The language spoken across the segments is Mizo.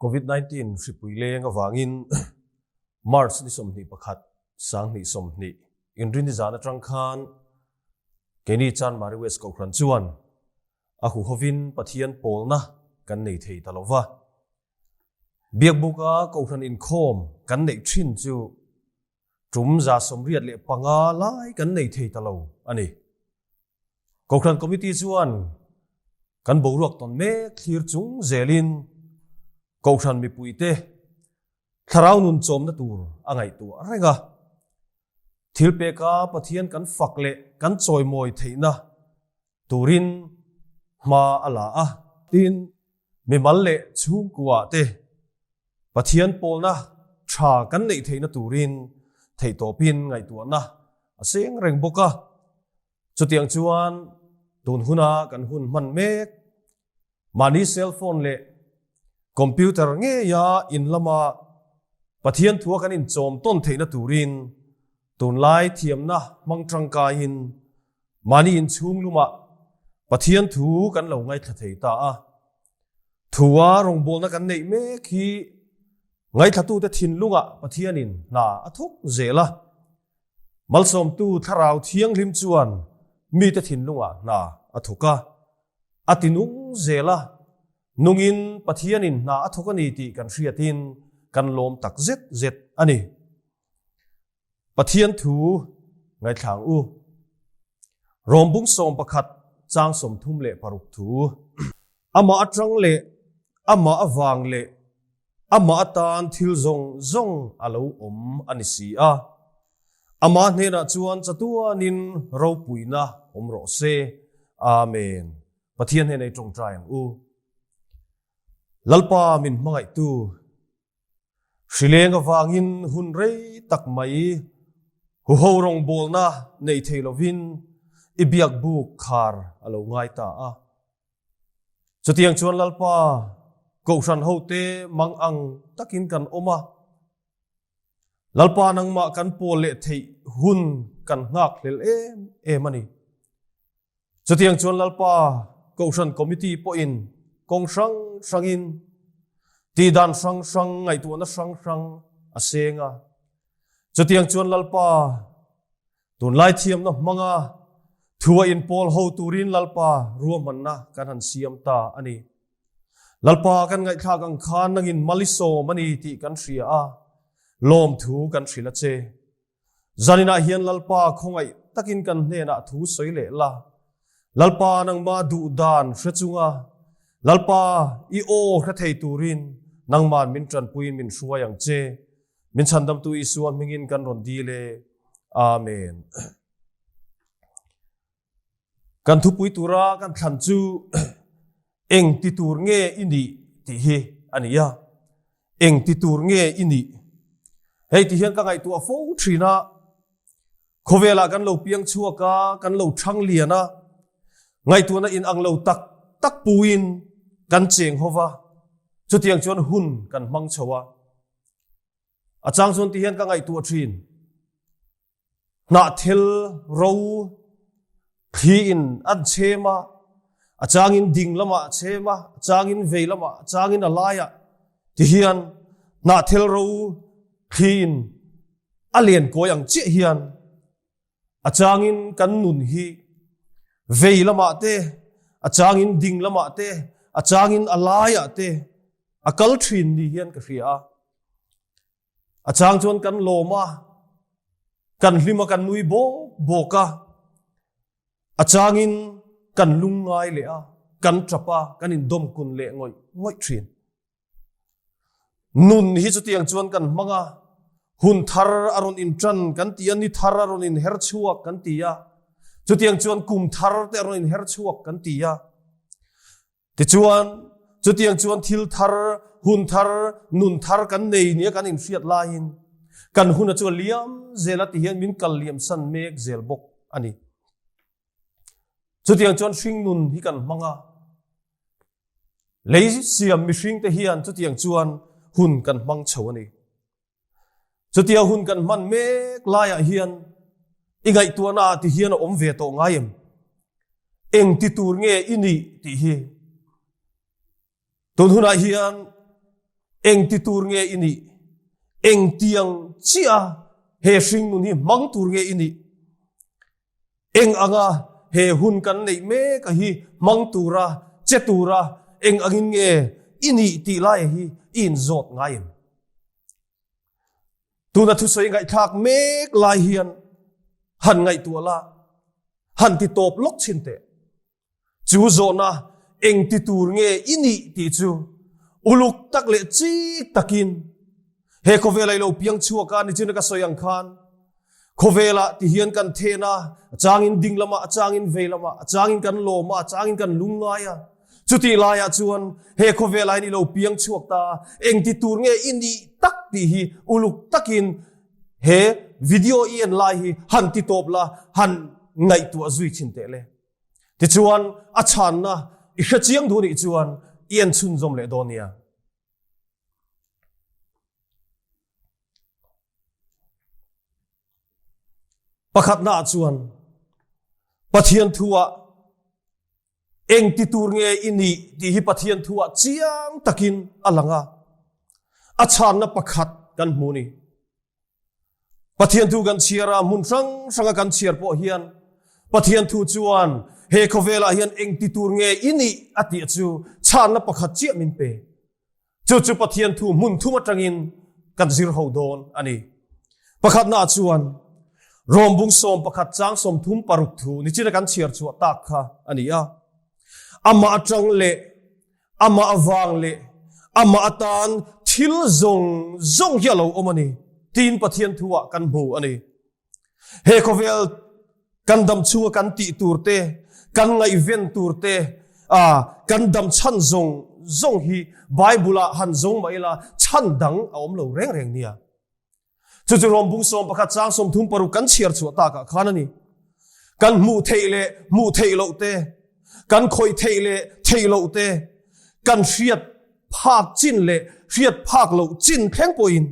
Covid 19 hripui leng avangin March ni 21 2020 inrini zan atang khan keini Chanmari West Kohhran chuan a huhovin Pathian pawlna kan nei thei ta lova. Biakbuka Kohhran inkhawm kan neih thin chu tum 75 lai kan nei thei ta lo a ni. Kohhran Committee chuan kan boruak tawn mek thlir chung zelin Kohhran mipuite thlarau nun chawmna tur a ngaihtuah reng a. Thil peka Pathian kan fak leh kan chawimawi theihna turin hma a la a. Tin, mimal leh chhungkua te Pathian pawlna tha kan neih theihna turin theihtawpin ngaihtuahna a seng reng bawk a. Chutiang chuan tun huna kan hun hman mek, mahni cell phone leh computer ngeia in lama Pathian thua kan inchawm tawn theihna turin tunlai thiamna hmang tangkaiin mahni inchhung lumah Pathian thu kan lo ngaithla thei ta a. Thua rawngbawlna kan neih mek hi ngaithlatute thinlungah Pathianin hna a thawk zel a. Malsawmtu thlarau thianghlim chuan mite thinlungah hna a thawk a, a ti nung zel a, nungin Pathianin hna a thawk a ni tih kan hriatin kan lawm tak zet zet a ni. Pathian thu ngaithlang u. Rawmbung 11 chang 36 thu. Amah atang leh amah avang leh amah atan thil zawng zawng a lo awm a ni si a. Amah hnenah chuan chatuanin ropuina awm rawh se. Amen. Pathian hnenah i tawngtai ang u. Lalpa min hmangaihtu Hrileng avangin hun rei tak mai huho rawngbawlna nei thei lovin i biak buk khar a lo ngai ta a. Chutiang chuan Lalpa Kohhran hote mang ang takin kan awm a. Lalpa nangmah kan pawl leh theih hun kan nghak hlel em em a ni. Chutiang chuan Lalpa Kohhran Committee pawhin kawng hrang hrangin tihdan hrang hrang ngaihtuahna hrang hrang a seng a. Chutiang chuan Lalpa tunlai thiamna hmanga thua inpawl ho turin Lalpa ruahmanna kan han siam ta a ni. Lalpa kan ngaihthlak ang khan nangin malisawm a ni tih kan hria a, lawmthu kan hrilh a che. Zaninah hian Lalpa khawngaih takin kan hnenah thu sawi leh la. Lalpa nangmah duh dan hre chunga Lalpa i aw hre thei turin nangman min tanpuiin min hruai ang che. Min chhandamtu Isua hmingin kan rawn dil e. Amen. Kan thupui tura kan thlan chu eng ti tur nge i nih tih hi a ni a. Eng ti tur nge i nih? Hei ti hian ka ngaihtuah fo thin a. Khawvelah kan lo piang chhuak a, kan lo thang lian a. Ngaihtuahna in ang lo tak tak puin kan cheng hova. Chutiang chuan hun kan hmang chho a. A chang chuan ti hian ka ngaihtuah thin. Hnahthel ro thli in an chem a, a changin ding lamah a chem a, a changin vei lamah, a changin a laiah ti hian hnahthel ro thli in a len kawi ang chiah hian a changin kan nun hi vei lamah te, a changin ding lamah te, a changin a laiah te a kal thin ni hian ka hria a. A chang chuan kan lawm a, kan hlim a, kan nui bawk bawk a. A changin kan lungngai leh a, kan tap a, kan indawm kun leh ngawih ngawih thin. Nun hi chutiang chuan kan hmang a, hun thar a rawn intan kan ti a, ni thar a rawn inher chhuak kan ti a, chutiang chuan kum thar te a rawn inher chhuak kan ti a. Tichuan, chutiang chuan thil thar, hun thar, nun thar kan nei nia kan inhriat laiin kan huna chu a liam zel a ti hian min kal liam san mek zel bawk a ni. Chutiang chuan hring nun hi kan hmang a, lei siam mihringte hian chutiang chuan hun kan hmang chho a ni. Chutia hun kan hman mek laiah hian i ngaihtuahna ah ti hian a awm ve tawh ngai em? Eng ti tur nge i nih tih hi. Tun hunah hian Eng ti tur nge i nih? Eng tiang chiah he hringnun hi hmang tur nge i nih? Eng anga he hun kan neih mek a hi hmang tura, che tura eng angin nge i nih tih lai hi i inzawt ngai em? Tuna thusawi ngaihthlak mek lai hian han ngaihtuah la, han ti tawp lawk chhin teh. Chu zawhna eng ti tur nge i nih tih chu uluk tak leh chik takin he khawvela i lo piang chhuak a, nichina ka sawi ang khan khawvela ti hian kan then a, a changin ding lamah, a changin vei lamah, a changin kan lawm a, a changin kan lungngai a. Chutih laiah chuan he khawvelah hian i lo piang chhuak ta a, eng ti tur nge i nih tak tih hi uluk takin he video i en lai hi han ti tawp la, han ngaihtuah zui chhin teh le. Tichuan a chhanna i hre chiang duh nih chuan i en chhunzawm leh dawn nia. Pakhatna ah chuan Pathian thu ah Eng ti tur nge i nih tih hi Pathian thuah chiang takin a lang a, a chhanna pakhat kan hmu ni. Pathian thu kan chhiar a, hmun hrang hranga kan chhiar pawh hian Pathian thu chuan he khawvelah hian eng ti tur nge i nih a tih chu chhanna pakhat chiah min pe. Chu chu Pathian thu hmun thum atangin kan zir ho dawn a ni. Pakhatna chuan Rom bung 11 chang 36 thu nichina kan chhiar chhuah tak kha a ni a. Amah atang leh amah avang leh amah atan thil zawng zawng hi a lo awm a ni tiin Pathian thu ah kan hmu a ni. He khawvel kan dam chhunga kan tih tur te, kan ngaihven tur te, kan dam chhan zawng zawng hi Bible ah han zawng mah ila chhan dang a awm lo reng reng nia. Chu chu Rom bung 11 chang 36 kan chhiar chhuah takah khan a ni. Kan hmuh theih leh hmuh theih loh te, kan khawih theih leh theih loh te, kan hriat phak chin leh hriat phak loh chin thleng pawhin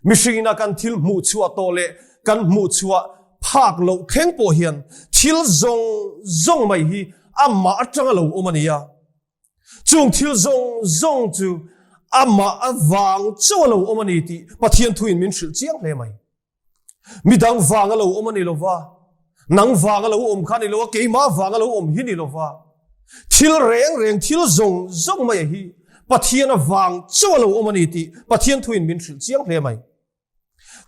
mihringina kan thil hmuh chhuah tawh leh kan hmuh chhuah phak loh thleng pawh hian thil zawng zawng mai hi amah atanga lo awm a ni a. Chung thil zawng zawng chu amah avang chauh a lo awm a ni tih Pathian thuin min hrilh chiang hle mai. Midang vang a lo awm a ni lo va, nang vang a lo awm kha a ni lo a, keimah vang a lo awm hi ni lo va. Thil reng reng, thil zawng zawng mai hi Pathian a vang chauh a lo awm a ni tih Pathian thuin min hrilh chiang hle mai.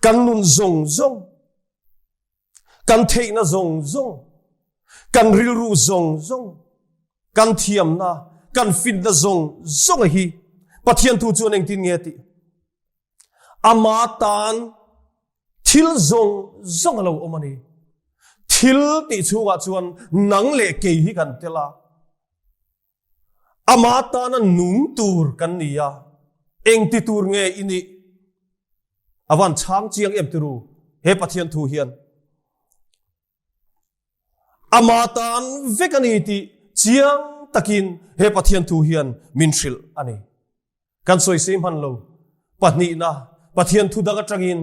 Kan nun zawng zawng, kan theihna zawng zawng, kan rilru zawng zawng, kan thiamna, kan finna zawng zawng hi Pathian thu chuan engtin nge tih? Ama tan thil zawng zawng a lo awm a ni. Thil tih chhungah chuan nang leh kei hi kan tel a. Ama tana nung tur kan ni a. Eng ti tur nge i nih? A van chhang chiang em tiru he Pathian thu hian. Ama tan vek a ni tih chiang takin he Pathian thu hian min hrilh a ni. Kan sawisei hman lo. Pahnihna, Pathian thu dang atangin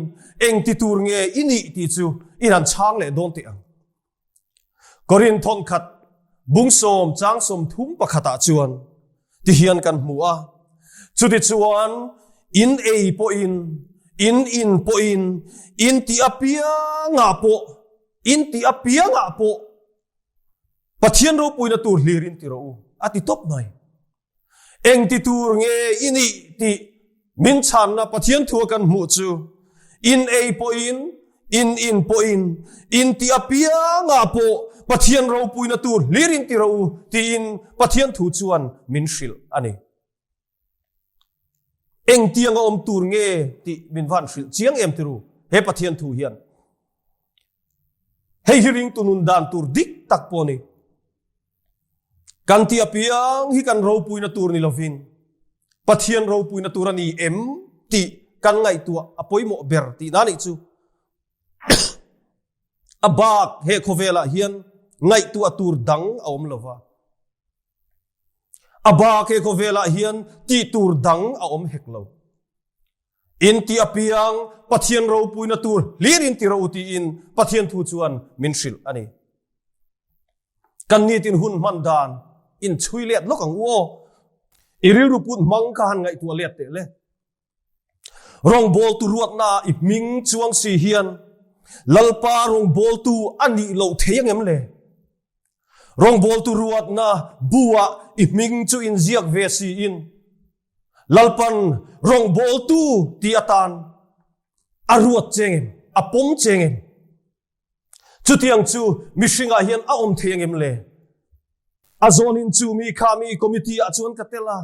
eng ti tur nge i nih tih chu i han chhang leh dawn teh ang. Korinth thawnkhat bung sawm chang 31 ah chuan ti hian kan hmu a, Chutichuan in ei pawhin, in in pawhin, in tih apiangah pawh, in tih apiangah pawh Pathian ropuina tur hlirin ti rawh u, a ti tawp mai. Eng ti tur nge i nih tih min chhanna Pathian thua kan hmuh chu in ei pawhin, in in pawhin, in ti apiangah pawh Pathian ropuina tur hlir in ti rawh u tiin Pathian thu chuan min hrilh a ni. Eng tianga awm tur nge tih min van hrilh chiang em tiru he Pathian thu hian. Hei hi ringtu nun dan tur dik tak pawh a ni. Kan ti apiang hi kan ropuina tur ni lovin Pathian ropuina tur a ni em tih kan ngaihtuah a pawimawh ber tihna nih chu. A bak he khawvelah hian ngaihtuah tur dang a awm lova. A bak he khawvelah hian tih tur dang a awm hek lo. In ti apiang Pathian ropuina tur hlir in ti ro tiin Pathian thu chuan min hrilh a ni. Kan nitin hun hman dan in chhui let lawk ang u aw. I rilru put hmang kha han ngaihtuah let teh le. Rawngbawltu ruatna i hming chuang si hian Lalpa rawngbawltu a nih loh thei angem le? Rawngbawltu ruatna bu ah i hming chu inziak ve siin Lalpan rawngbawltu ti atan a ruat cheng em? A pawm cheng em? Chutiang chu mihringah hian a awm thei angem le? A zawnin chu mi kha mi committee ah chuan ka tel a,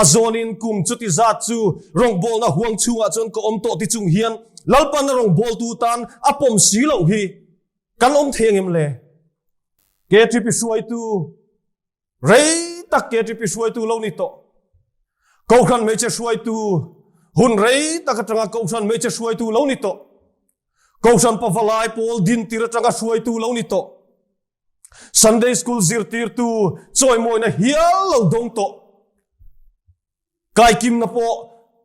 a zawnin kum chuti zat chu rawngbawlna huang chhungah chuan ka awm tawh ti chung hian Lalpan a rawngbawltu tan a pawm si loh hi kan awm thei angem le? KTP hruaitu Rei tak KTP hruaitu lo ni tawh. Kohhran hmeichhe hruaitu hun rei tak atanga Kohhran hmeichhe hruaitu lo ni tawh. Kohhran pavalai pawl dintir atanga hruaitu lo ni tawh. Sunday School zirtirtu chawimawina hial lo dawng tawh. Kaikimna pawh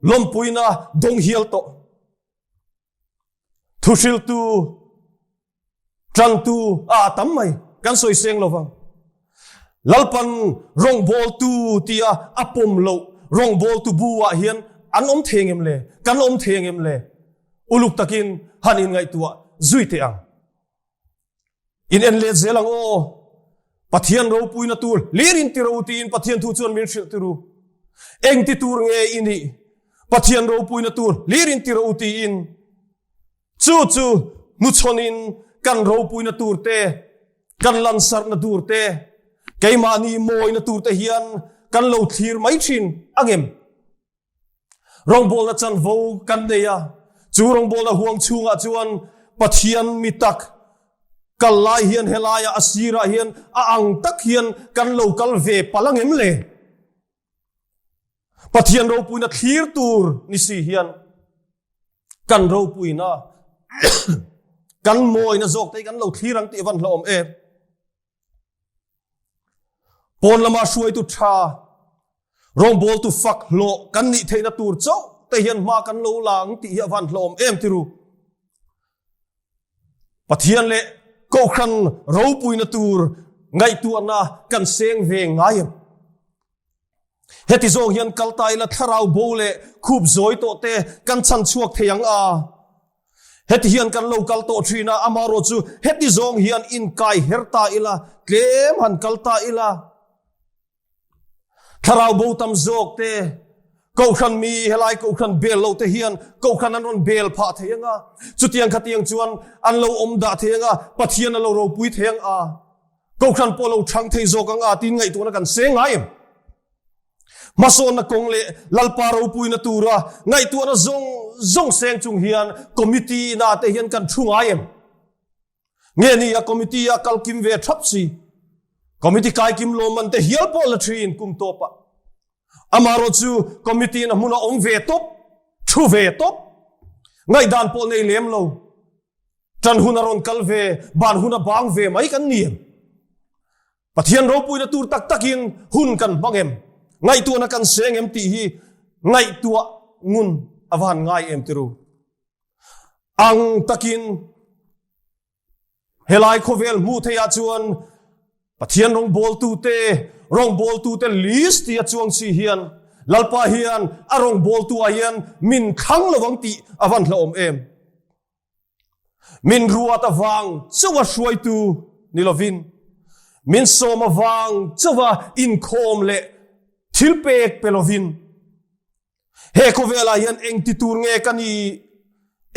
lawmpuina dawng hial tawh. Thuhriltu, ṭangtu a a tam mai, kan sawi seng lo vang. Lalpan rawngbawltu tia a pawm loh rawngbawltu bu ah hian an awm thei ngem le? Kan awm thei ngem le? Uluk takin han inngaihtuah zui teh ang. In en let zel ang aw. Pathian ropuina tur hlir in ti ro tiin Pathian thu chuan min hrilh tiru. Eng ti tur nge i nih? Pathian ropuina tur hlir in ti ro tiin chu chu hnuchhawnin kan ropuina tur te, kan lansarhna tur te, keimahni mawina tur te hian kan lo thlir mai thin angem? Rawngbawlna chanvo kan nei a, chu rawngbawlna huang chhungah chuan Pathian mi tak kal lai hian helaiah a sirah hian a ang tak hian kan lo kal ve palh angem le? Pathian ropuina thlir tur ni si hian kan ropuina kan mawina zawk te hi kan lo thlir ang tih a van hlauhawm em? Pawn lama hruaitu tha, rawngbawltu fak hlawh kan nih theihna tur chauh te hian hma kan lo la ang tih hi a van hlawm em tiru. Pathian leh Kohhran ropuina tur ngaihtuahna kan seng ve ngai em? Heti zawng hian kal ta ila thlarau bo leh khup zawi tawh te kan chhan chhuak thei ang a. Heti hian kan lo kal tawh thin a, amaherawh chu heti zawng hian inkai her ta ila, tlem han kal ta ila. Thlarau bo tam zawk te, Kohhran mi helai Kohhran bel lo te hian Kohhran an rawn bel phah thei ang a, chutiang khatiang chuan an lo awm dah thei ang a, Pathian a lo ropui thei ang a. Kohhran pawh lo chhang thei zawk ang a tiin ngaihtuahna kan seng ngai em? Hmasawnna kawng leh Lalpa ropuina tura ngaihtuahna zawng zawng seng chung hian committee na te hian kan thu ngai em? Nge ni a committee a kal kim ve thap si? Committee kai kim lawmman te hial pawh la thin kum tawpah. Amaherawh chu committee na hmuna awm ve tawp, thu ve tawp, ngaihdan pawh nei lem lo. Ṭan hun a rawn kal ve, ban hun a bang ve mai kan ni em? Pathian ropuina tur tak takin hun kan hmang em? Ngaihtuahna kan seng em tih hi ngaihtuah ngun a va han ngai em tiru. Ang takin Helai khawvel hmuh theih ah chuan Pathian rawngbawltute, rawngbawltute list tia chuang si hian Lalpa hian a rawngbawltu ah hian min thlang lo ang tih a van hlauhawm em. Min ruat avang chauha hruaitu ni lovin min sawm avang chauha inkhawm leh thilpek pe lovin He khawvelah hian eng ti tur nge ka ni,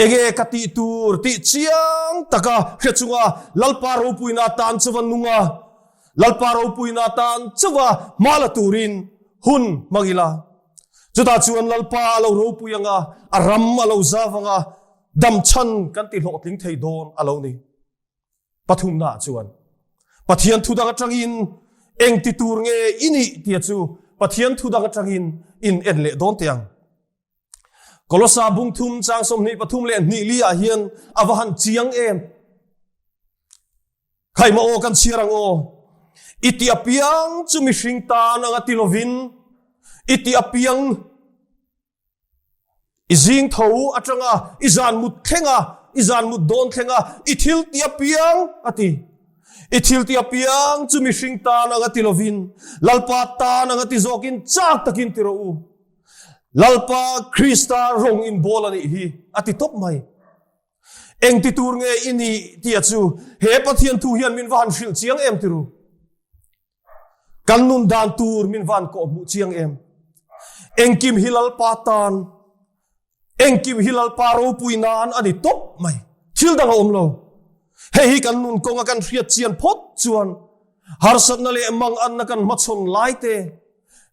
enge ka tih tur tih chiang taka hre chunga Lalpa ropuina atan chuva nunga, Lalpa ropuina atan chuva hma la turin hun hmang ila. Chutah chuan Lalpa a lo ropui anga, a ram a lo zav anga, damchhan kan ti hlawhtling thei dawn a lo ni. Pathumna chuan Pathian thu dang atangin eng ti tur nge i nih tia chu Pathian thu dang atangin in en leh dawn teh ang. Kolosa bung thum chang 23 leh hnih li ah hian a va han chiang em. Khaima aw kan chhiar ang aw. I ti apiang chu mihring tan anga ti lovin i ti apiang I zing tho atanga i zan mut thlenga, i zan mut dawn thlenga, i thil ti apiang a ti. I thil ti apiang chu mihring tan anga ti lovin, Lalpa tan anga ti zawkin chak takin ti rawh u. Lalpa Krista rawng in bawl a nih hi a ti tawp mai. Eng ti tur nge i nih tia chu he Pathian thu hian min va han hrilh chiang em tiru. Kan nun dan tur min van kawh hmuh chiang em. Engkim hi Lalpa tan, engkim hi Lalpa ropui nan a ni tawp mai. Thil dang a awm lo. Hei hi kan nun kawnga kan hriat chian phawt chuan harsatna leh manganna kan hmachhawn lai te,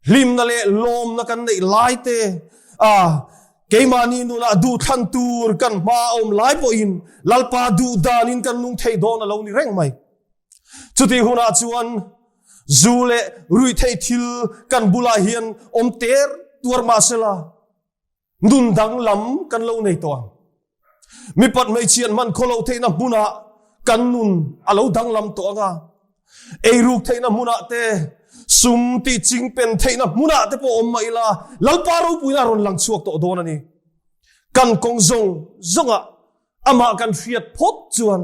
hlimna leh lawmna kan neih lai te, a keimahni nunah duhthlan tur kan hma a awm lai pawhin Lalpa duh danin kan nung thei dawn a lo ni reng mai. Chutih hunah chuan zu leh ruihtheih thil kan bulah hian awm ter tuar mah sela nun danglam kan lo nei tawh ang. Mipat hmeichhiat hman khaw loh theihna hmunah kan nun a lo danglam tawh ang a. Eiruk theihna hmunah te, sum tih chingpen theihna hmunah te pawh awm mah ila Lalpa ropuina a rawn lang chhuak tawh dawn a ni. Kan kawng zawng zawngah Amah kan hriat phawt chuan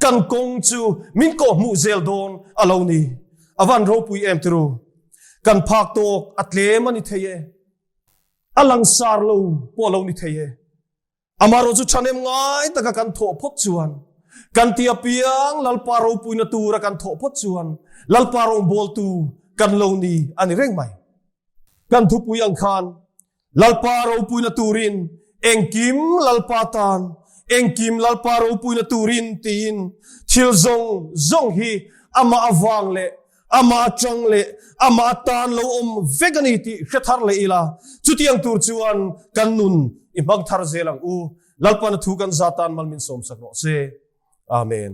kan kawng chu min kawhhmuh zel dawn a lo ni. A van ropui em tiru. Kan phak tawk a tlem a ni thei e. A langsar lo pawh a lo ni thei e. Amaherawhchu ṭhahnem ngai taka kan thawh phawt chuan, kan ti apiang Lalpa ropuina tura kan thawh phawt chuan Lalpa rawngbawltu kan lo ni a ni reng mai. Kan thupui ang khan Lalpa ropuina turin engkim Lalpa tan, engkim Lalpa ropuina turin tiin thil zawng zawng hi amah avang leh amah atang leh amah atan lo awm vek a ni tih hre thar leh ila, chutiang tur chuan kan nun i hmang thar zel ang u. Lalpana thu kan za tan mal min sawmsak rawh se. Amen.